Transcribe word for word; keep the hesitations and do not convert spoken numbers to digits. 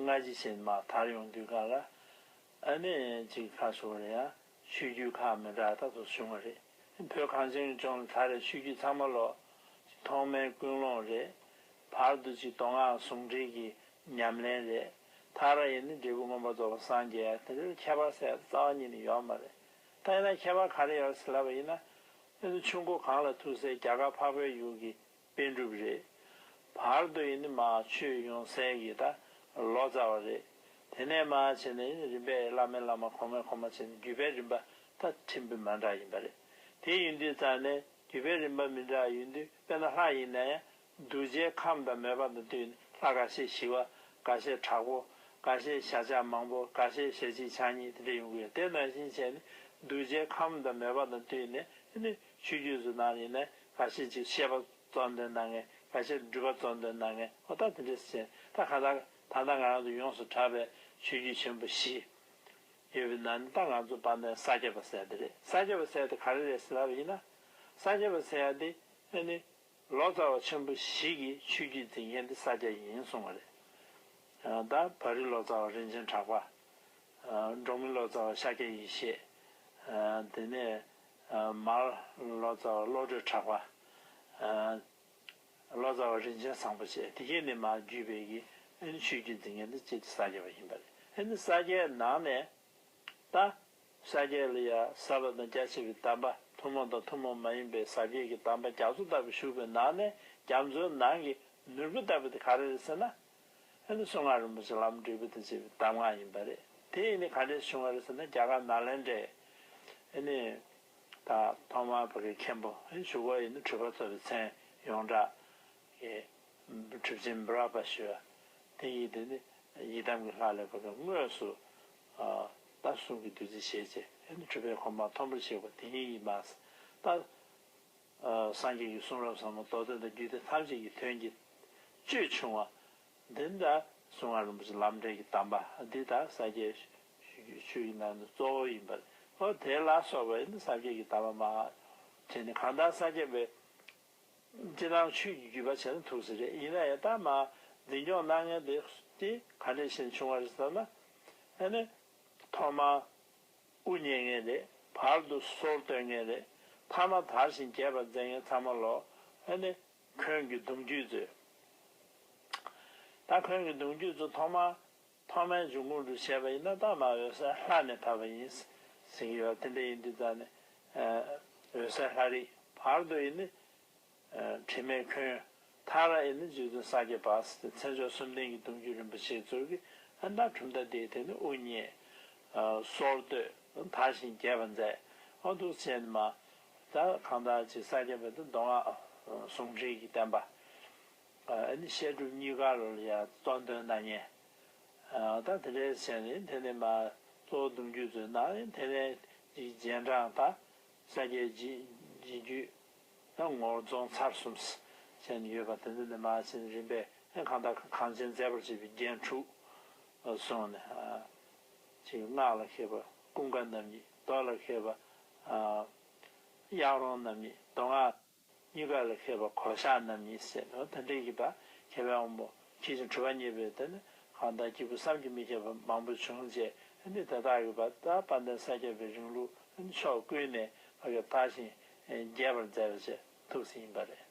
སྔ་ཕྱི་བྱས་ནས་མར་དར་ཡོང་དུས་སྒང་ལ། ཨ་ནི་ཅིག་ཁ་ཤོར་རེད་ཡ། ཆོས་བརྒྱུད་ཁག་མི་འདྲ་ད་དུ་བྱུང་བ་རེད། བོད་གངས་ཅན་གྱི་ལྗོངས་ལ་ད་རེས་ཆོས་བརྒྱུད་ཚང་མ་ལོ། ཐོག་མའི་ཀུན་སློང་རེད། བར་དུ་ཅིག་མདོ་སྔགས་ཟུང་འབྲེལ་གྱི་ཉམས་ལེན་རེད། མཐར་ཡིན་ནི་འབྲས་བུ་མངོན་པར་རྫོགས་པར་སངས་རྒྱས། དེ་འདྲའི་ཁྱད་པར་ཟེར་རྩ་བ་ཉིད་ནས་ཡོད་མ་རེད། ད་ཡིན་ན་ཁྱད་པར་ག་རེ་ཡོད་ཟེར་ལབ་པ་ཡིན་ན། ཨ་ནི་ཆུ་མགོ་གངས་ལ་ཐུག་སའི་རྒྱ་གར་འཕགས་པའི་ཡུལ་གྱི་པཎ་གྲུབ་རེད། བར་དུ་ཡིན་ནི་མར་ཆོས་ཡོང་སའི་གི་ད་ལོ་ཙཱ་བ་རེད། དེ་ནས་མར་བྱས་ནས་ཡིན་ནི་རིམ་པས་བླ་མའི་བླ་མ་གོང་མའི་གོང་མ་བྱས་ནས་བརྒྱུད་པའི་རིམ་པ་ད་ཕྲན་བུ་མི་འདྲ་ཡིན་པ་རེད། དེ་ཡིན་དུས་ཙང་ནས་བརྒྱུད་པའི་རིམ་པ་མི་འདྲ་ཡིན་དུས་དཔེར་ན་ལྷ་ཡིན་ན་ཡང་གདུལ་བྱའི་ཁམས་དང་མོས་པ་དང་བསྟུན་ནས་ལྷ་ཁ་ཤས་ཞི་བ། ཁ་ཤས་དྲག་པོ། ཁ་ཤས་ཞལ་ཕྱག་མང་པོ། ཁ་ཤས་ཞལ་གཅིག་ཕྱག་གཉིས་དེ་འདྲ་ཡོང་གི་ཡོད། དེ་ནང་བཞིན་བྱས་ནས་གདུལ་བྱའི་ཁམས་དང་མོས་པ་དང་བསྟུན་ནས་ཨ་ནི་ཆོས་བརྒྱུད་ཚོའི་ནང་ཡིན་ན་ཁ་ཤས་ཅིག་བཤད་པ་གཙོ་འདོན་གནང་མཁན། ཁ་ཤས་སྒྲུབ་པ་གཙོ་འདོན་གནང་མཁན། འོ་ད་དེ་འདྲས་བྱས་ད་གང་ལྟར་ད་ལྟ་ང་རང་ཚོ་ཡོངས་སུ་གྲགས་པའི་ཆོས་བརྒྱུད་ཆེན་པོ་བཞི་ཡོད་པའི་ནང་ནས་ད་ང་ཚོ་དཔལ་ལྡན་ས་སྐྱ་པ་ཟེར་ཡ་དེ་རེད། ས་སྐྱ་པ་ཟེར་ཡ་དེ་ག་རེ་རེད་ཟེར་ལབ་པ་ཡིན་ན། ས་སྐྱ་པ་ཟེར་ཡ་དེ་ཨ་ནི་ལོ་ཙཱ་བ་ཆེན་པོ་བཞི་གིས་ཆོས་བརྒྱུད་འཛིན་མཁན་དེ་ས་སྐྱ་ཡིན་གསུངས་པ་རེད། ད་བ་རི་ལོ་ཙཱ་བ་རིན་ཆེན་གྲགས་པ། འབྲོག་མི་ལོ་ཙཱ་བ་ཤཱཀྱ་ཡེ་ཤེས། དེ་ནས་མར་ལོ་ཙཱ་བ་བློ་གྲོས་གྲགས་པ། ལོ་ཙཱ་བ་རིན་ཆེན་བཟང་པོ་བཅས་དེ་གས་ནས་མར་བརྒྱུད་པའི་གི་ཨ་ནི་ཆོས་བརྒྱུད་འཛིན་མཁན་དེ་སྤྱི་དེ་ས་སྐྱ་པ་ཡིན་པ་རེད། ཨ་ནི་ས་སྐྱའི་ནང་ནས་ད་ས་སྐྱ་ལ་ཡ་ཟབ་པ་དང་རྒྱ་ཆེ་བའི་གདམས་པ། ཐུན་མོང་དང་ཐུན་མོང་མ་ཡིན་པའི་ཟབ་རྒྱས་ཀྱི་གདམས་པ་རྒྱ་མཚོ་ལྟ་བུ་བཞུགས་པའི་ནང་ནས་རྒྱ་མཚོའི་ནང་གི་ནོར་བུ་ལྟ་བུ་དེ་ག་རེ་རེད་ཟེར་ན། ཨ་ནི་གསུང་ངག་རིན་པོ་ཆེ་ལམ་འབྲས་བུ་དང་བཅས་པའི་གདམས་ངག་ཡིན་པ་རེད། དེ་ཡིན་ནི་ག་འདྲས་བྱུང་བ་རེད་ཟེར་ན་རྒྱ་གར་ནཱ་ལེནྡྲའི་ཨ་ནི་ད་ཐོག་མར་བོད་ཀྱི་མཁན་པོ་ཨ་ནི་གཞུག་གུ་ཡིན་ནི་གྲུབ་པ་ཐོབ་པའི་མཚན་ཡོངས་གྲགས་ཀྱི་གྲུབ་ཆེན་བི་རཱ་པ་ཞུ་བ་དེ་ཡིས་དེ་ནི་ཡི་དམ་གྱི་ལྷ་ལས་བོད་ཀྱི་དངོས་སུ་ད་གསུང་གི་བདུད་རྩི་བཞེས་བྱས་ཨ་ནི་གྲུབ་པའི་གོ་འཕང་མཐོན་པོར་གཤེགས་པ་དེ་ཉིད་ཡིན་པ། ད་སངས་རྒྱས་ཀྱི་གསུང་རབ་ཟབ་མོ་མདོ་སྡེ་དང་རྒྱུད་སྡེ་ཐམས་ཅད་ཀྱི་དོན་གྱི་བཅུད་ཕྱུང་བ། འདི་ལྟར་གསུང་ངག་རིན་པོ་ཆེ་ལམ་འབྲས་ཀྱི་གདམས་པ་འདི་ལྟར་ས་སྐྱའི་ཆོས་ཀྱི་ནང་ནས་གཙོ་བོ་ཡིན་པ་རེད། འོ་དེ་ལ་སོགས་པ་ནི་ས་སྐྱའི་གི་གདམས་པ་མ་བྱས་ནས་གང་ལྟར་ས་སྐྱ་པའི་སྤྱིར་བཏང་ཆོས་ཀྱི་བརྒྱུད་པ་བྱས་ན་ཐུགས་སུ་རེད། ཡིན་ན་ཡང་ད་མ་འཛིན་སྐྱོང་གནང་མཁན་དེ་དེ་ག་འདྲས་ཤིག་བྱུང་བ་རེད་ཟེར་ན། ཨ་ནི་ཐོག་མར་དབུ་བརྙེས་མཁན་རེད། བར་དུ་སྲོལ་གཏོད་མཁན་རེད། ཐ་མ་དར་ཞིང་རྒྱས་པར་མཛད་མཁན་ཚང་མ་ལོ་ཨ་ནི་འཁོན་གྱི་གདུང་རྒྱུད་ཚོས། ད་འཁོན་གྱི་གདུང་རྒྱུད་ཚོ་ཐོག་མ་ཐོག་མའི་འབྱུང་ཁུངས་དུ་བྱས་པ་ཡིན་ན་ད་མ་འོད་གསལ་ལྷ་ནས་བབས་པ་ཡིན་ཟེར་གྱི་ཡོད། དེ་འདྲ་ཡིན་དུས་ད་ནི་འོད་གསལ་ལྷ་རིགས། བར་དུ་ཡིན་ནི་དྲི་མེད་འཁོན། མཐར་ཨེ་ནི་རྗེ་བཙུན་ས་སྐྱ་པ་ཟེར་ཏེ་མཚན་མཆོག་གསུམ་ལྡན་གྱི་གདུང་རྒྱུད་རིན་པོ་ཆེ་ཚུར་གྱིས་ཨ་ནི་གྲུབ་མཐའ་འདིའི་སྟེང་ནས་དབུ་བརྙེས། སྲོལ་གཏོད། དར་ཞིང་རྒྱས་པར་མཛད། ཨ་འདུག་བྱས་ནས་མ་ད་གང་ལྟར་ཅིག་ས་སྐྱ་པའི་མདོ་སྔགས་ཟུང་འབྲེལ་གྱི་བསྟན་པ་ཨ་ནི་བཤད་སྒྲུབ་གཉིས་ཀ་ལ་ཡང་གཙོ་འདོན་གནང་མཁན། ད་དེ་འདྲའི་བྱས་ནས་དེ་ནས་མ་གཙོ་བོ་གདུང་རྒྱུད་ཚོའི་ནང་ནས་དེ་ནས་རྗེས་འབྲང་དང་ས་སྐྱའི་རྗེས་རྗེས་རྒྱུད་ད་ངོར་རྫོང་ཚར་གསུམ་བྱས་ནས་ཡོད་པ་དེ་འདྲ་ནས་མ་བྱས་ནས་རིམ་པས་གང་ལྟར་གངས་ཅན་མཛེས་པར་བྱེད་པའི་རྒྱན་དྲུག་གསུངས་ནས་ཅིག་སྔགས་ལ་མཁས་པ་ཀུན་དགའ་རྣམ་གཉིས། མདོ་ལ་མཁས་པ་གཡག་རོང་རྣམ་གཉིས། མདོ་སྔགས་གཉིས་ཀ་ལ་མཁས་པ་གོ་ཤཱཀ་རྣམ་གཉིས་ཟེར་ནོ། དེ་འདྲའི་གི་བ་མཁས་པའི་དབང་པོ་མཁས་ཤིང་གྲུབ་པ་བརྙེས་པའི་དེ་ནི་གང་ལྟར་སྐྱེས་བུ་བསམ་གྱིས་མི་ཁྱབ་པ་མང་པོ་བྱུང་རྗེས་ཨ་ནི་དེ་དག་གི་བ་ད་དཔལ་ལྡན་ས་སྐྱ་པའི་རིང་ལུགས་ཨ་ནི་ཕྱོགས་ཀུན་ནས་ཕ་གི་དར་ཞིང་རྒྱས་པར་མཛད་པ་བཅས་ཐུགས་སུ་ཡིན་པ་རེད།